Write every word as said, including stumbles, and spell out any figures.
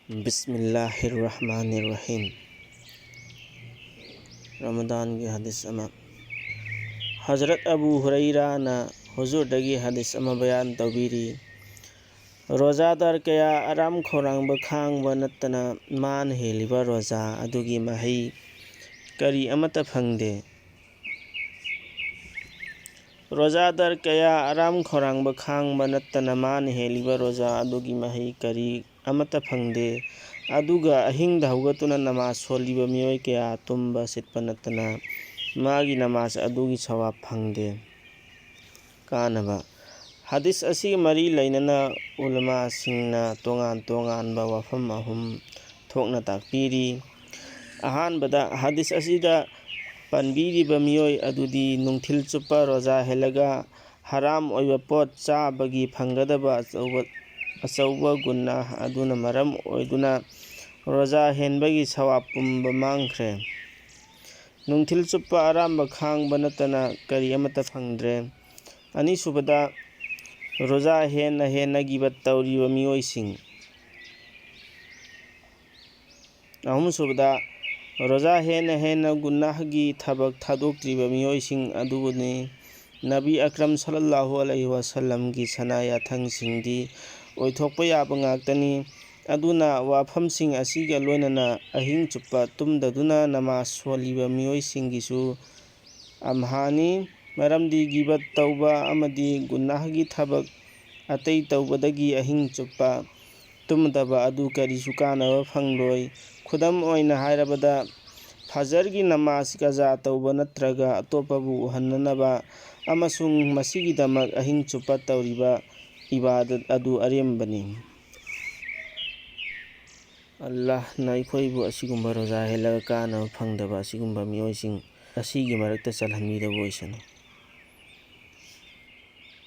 ꯕꯤꯁꯃꯤꯜꯂꯥꯍꯤꯔ ꯔꯍꯃꯥꯅꯤꯔ ꯔꯍꯤꯝ꯫ ꯔꯃꯗꯥꯟꯒꯤ ꯍꯗꯤꯁ ꯑꯃ꯫ ꯍꯖꯔꯠ ꯑꯕꯨ ꯍꯨꯔꯩꯔꯥꯅ ꯍꯨꯖꯨꯔꯗꯒꯤ ꯍꯗꯤꯁ ꯑꯃ ꯕꯌꯥꯟ ꯇꯧꯕꯤꯔꯤ꯫ ꯔꯣꯖꯥꯗꯥꯔ ꯀꯌꯥ ꯑꯔꯥꯝ ꯈꯧꯔꯥꯡꯕ ꯈꯥꯡꯕ ꯅꯠꯇꯅ ꯃꯥꯅ ꯍꯦꯜꯂꯤꯕ ꯔꯣꯖꯥ ꯑꯗꯨꯒꯤ ꯃꯍꯩ ꯀꯔꯤ ꯑꯃꯠꯇ ꯐꯪꯗꯦ꯫ ꯔꯣꯖꯥꯗꯥꯔ ꯀꯌꯥ ꯑꯔꯥꯝ ꯈꯧꯔꯥꯡꯕ ꯈꯥꯡꯕ ꯅꯠꯇꯅ ꯃꯥꯅ ꯍꯦꯜꯂꯤꯕ ꯔꯣꯖꯥ ꯑꯗꯨꯒꯤ ꯃꯍꯩ ꯀꯔꯤ ꯑꯃꯠꯇ ꯐꯪꯗꯦ꯫ ꯑꯗꯨꯒ ꯑꯍꯤꯡꯗ ꯍꯧꯒꯠꯇꯨꯅ ꯅꯃꯥꯖ ꯁꯣꯜꯂꯤꯕ ꯃꯤꯑꯣꯏ ꯀꯌꯥ ꯇꯨꯝꯕ ꯁꯤꯠꯄ ꯅꯠꯇꯅ ꯃꯥꯒꯤ ꯅꯃꯥꯖ ꯑꯗꯨꯒꯤ ꯁꯋꯥꯕ ꯐꯪꯗꯦ꯫ ꯀꯥꯟꯅꯕ꯫ ꯍꯗꯤꯁ ꯑꯁꯤꯒ ꯃꯔꯤ ꯂꯩꯅꯅ ꯎꯂꯃꯥꯁꯤꯡꯅ ꯇꯣꯉꯥꯟ ꯇꯣꯉꯥꯟꯕ ꯋꯥꯐꯝ ꯑꯍꯨꯝ ꯊꯣꯛꯅ ꯇꯥꯛꯄꯤꯔꯤ꯫ ꯑꯍꯥꯟꯕꯗ, ꯍꯗꯤꯁ ꯑꯁꯤꯗ ꯄꯟꯕꯤꯔꯤꯕ ꯃꯤꯑꯣꯏ ꯑꯗꯨꯗꯤ ꯅꯨꯡꯊꯤꯜ ꯆꯨꯞꯄ ꯔꯣꯖꯥ ꯍꯦꯜꯂꯒ ꯍꯔꯥꯝ ꯑꯣꯏꯕ ꯄꯣꯠ ꯆꯥꯕꯒꯤ ꯐꯪꯒꯗꯕ ꯑꯆꯧꯕ, ꯑꯆꯧꯕ ꯒꯨꯅꯥꯍ ꯑꯗꯨꯅ ꯃꯔꯝ ꯑꯣꯏꯗꯨꯅ ꯔꯣꯖꯥ ꯍꯦꯟꯕꯒꯤ ꯁꯋꯥꯕ ꯄꯨꯝꯕ ꯃꯥꯡꯈ꯭ꯔꯦ꯫ ꯅꯨꯡꯊꯤꯜ ꯆꯨꯞꯄ ꯑꯔꯥꯝꯕ ꯈꯥꯡꯕ ꯅꯠꯇꯅ ꯀꯔꯤ ꯑꯃꯠꯇ ꯐꯪꯗ꯭ꯔꯦ꯫ ꯑꯅꯤꯁꯨꯕꯗ, ꯔꯣꯖꯥ ꯍꯦꯟꯅ ꯍꯦꯟꯅ ꯒꯤꯕꯠ ꯇꯧꯔꯤꯕ ꯃꯤꯑꯣꯏꯁꯤꯡ꯫ ꯑꯍꯨꯝꯁꯨꯕꯗ, ꯔꯣꯖꯥ ꯍꯦꯟꯅ ꯍꯦꯟꯅ ꯒꯨꯅꯥꯍꯒꯤ ꯊꯕꯛ ꯊꯥꯗꯣꯛꯇ꯭ꯔꯤꯕ ꯃꯤꯑꯣꯏꯁꯤꯡ ꯑꯗꯨꯕꯨꯅꯤ꯫ ꯅꯕꯤ ꯑꯀ꯭ꯔꯝ ꯁꯜꯂꯜꯂꯥꯍꯨ ꯑꯂꯩꯍꯤ ꯋꯥꯁꯜꯂꯝꯒꯤ ꯁꯅꯥ ꯌꯥꯊꯪꯁꯤꯡꯗꯤ ꯑꯣꯏꯊꯣꯛꯄ ꯌꯥꯕ ꯉꯥꯛꯇꯅꯤ꯫ ꯑꯗꯨꯅ ꯋꯥꯐꯝꯁꯤꯡ ꯑꯁꯤꯒ ꯂꯣꯏꯅꯅ ꯑꯍꯤꯡ ꯆꯨꯞꯄ ꯇꯨꯝꯗꯗꯨꯅ ꯅꯃꯥꯖ ꯁꯣꯜꯂꯤꯕ ꯃꯤꯑꯣꯏꯁꯤꯡꯒꯤꯁꯨ ꯑꯝꯍꯥꯅꯤ, ꯃꯔꯝꯗꯤ ꯒꯤꯕꯠ ꯇꯧꯕ ꯑꯃꯗꯤ ꯒꯨꯅꯥꯍꯒꯤ ꯊꯕꯛ ꯑꯇꯩ ꯇꯧꯕꯗꯒꯤ ꯑꯍꯤꯡ ꯆꯨꯞꯄ ꯇꯨꯝꯗꯕ ꯑꯗꯨ ꯀꯔꯤꯁꯨ ꯀꯥꯟꯅꯕ ꯐꯪꯂꯣꯏ꯫ ꯈꯨꯗꯝ ꯑꯣꯏꯅ ꯍꯥꯏꯔꯕꯗ, ꯐꯖꯔꯒꯤ ꯅꯃꯥꯖ ꯀꯖꯥ ꯇꯧꯕ ꯅꯠꯇ꯭ꯔꯒ ꯑꯇꯣꯞꯄꯕꯨ ꯎꯍꯟꯅꯅꯕ ꯑꯃꯁꯨꯡ ꯃꯁꯤꯒꯤꯗꯃꯛ ꯑꯍꯤꯡ ꯆꯨꯞꯄ ꯇꯧꯔꯤꯕ ꯏꯕꯥꯗꯠ ꯑꯗꯨ ꯑꯔꯦꯝꯕꯅꯤ꯫ ꯑꯜꯂꯥꯍꯅ ꯑꯩꯈꯣꯏꯕꯨ ꯑꯁꯤꯒꯨꯝꯕ ꯔꯣꯖꯥ ꯍꯦꯜꯂꯒ ꯀꯥꯟꯅꯕ ꯐꯪꯗꯕ ꯑꯁꯤꯒꯨꯝꯕ ꯃꯤꯑꯣꯏꯁꯤꯡ ꯑꯁꯤꯒꯤ ꯃꯔꯛꯇ ꯆꯜꯍꯟꯕꯤꯗꯕ ꯑꯣꯏꯁꯅꯨ꯫